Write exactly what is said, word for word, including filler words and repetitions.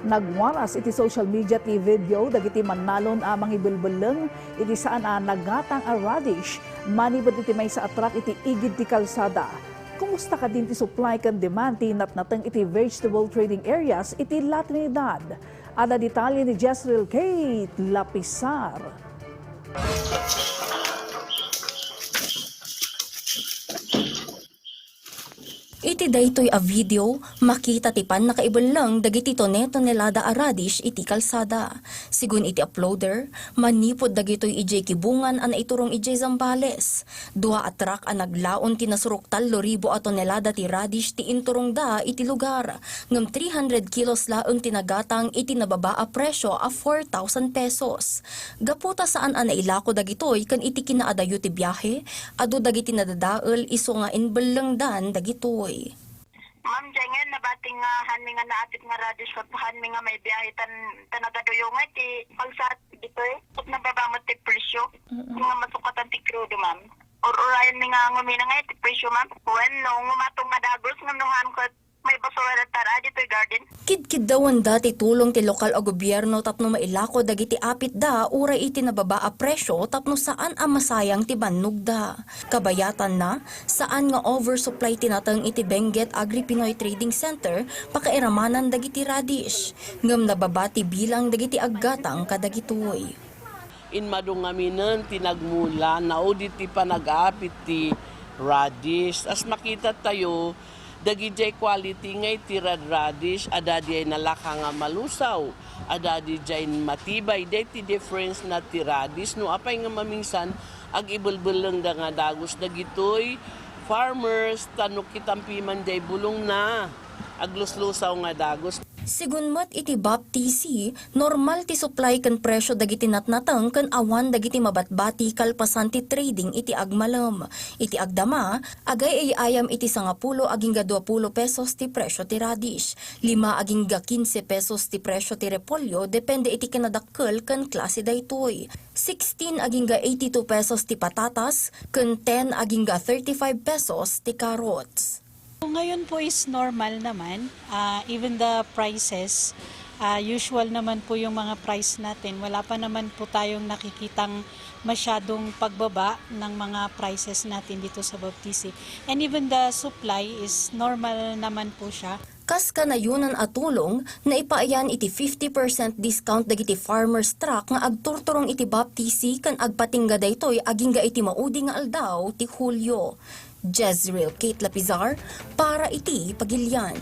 Nagwaras iti social media ti video dagiti mannalon a mangibelbelleng iti saan a nagatang a radish manipud iti maysa a truck iti igid ti kalsada. Kumusta kadin ti supply ken demand ti natnateng iti vegetable trading areas iti La Trinidad? Adda detalye ni Jezreel Kate Lapisar. Iti daytoy a video, makita ti pannakaibelleng dagiti tone-tonelada a radish iti kalsada. Sigun iti uploader, manipud dagitoy idiay kibungan a naiturong idiay Zambales. Dua a truck a naglaon ti nasurok tallo ribu a tonelada ti radish ti inturongda iti lugar, ngem three hundred kilos laeng ti nagatang iti nababa a presyo a four thousand pesos. Gapu ta saan a nailako dagitoy ken iti kinaadayo ti biahe, adu dagiti nadadael isu nga inbellengdan dagitoy. Ma'am, diay ngayon, nabati nga hanmi nga naapit nga radish ket hanmi nga maibiahe tan, tan nagaduyongay ti kalsada ditoy. Ket nababa met ti presyo. Mm-mm. Nga masukatan ti krudo, ma'am. Ur-urayan mi nga ngumina nga ti presyo, ma'am. Wen, no, ngumatong nga dagos, ngem no han ket may basura da tara ditoy garden. Kidkiddawenda ti tulong ti lokal a gobierno tapno mailako dagiti apitda uray iti nababa a presyo tapno saan a masayang ti bannogda. Kabayatanna, saan nga oversupply ti nateng iti Benguet Agri Pinoy Trading Center pakairamanan dagiti radish, ngem nababa ti bilang dagiti aggatang kadagitoy. Inmado ngaminen ti nagmula, naudi ti panag-aapit ti radish. As makita tayo, dagidiay quality nga iti rad-, radish, adda diay nalaka nga malusaw, adda diay matibay. Daytoy difference na ti radish, no apay nga mamingsan, agibelbellengda nga dagos dagitoy farmers, ta no kitam piman diay bulongna, agluslusaw nga dagos. Sigun met iti BAPTC, normal ti supply ken presyo dagiti natnateng ken awan dagiti mabatbati kalpasan ti trading iti agmalem. Iti agdama, agay-ayam iti sangapulo agingga duapulo pesos ti presyo ti radish, lima agingga kinse pesos ti presyo ti repolyo, depende iti kinadakkel ken klase daytoy. Sixteen agingga eighty-two pesos ti patatas, ken ten agingga thirty-five pesos ti carrots. Ngayon po is normal naman. Ah, even the prices, ah, usual naman po yung mga price natin. Wala pa naman po tayong nakikitang masyadong pagbaba ng mga prices natin dito sa BAPTC. And even the supply is normal naman po siya. Kas kanayonan a tulong, naipaayan iti fifty percent discount dagiti farmers truck nga agturturong iti BAPTC ken agpatingga daytoy agingga iti maudi nga aldaw ti Hulio. Jezreel Kate Lapizar para iti Pagilian.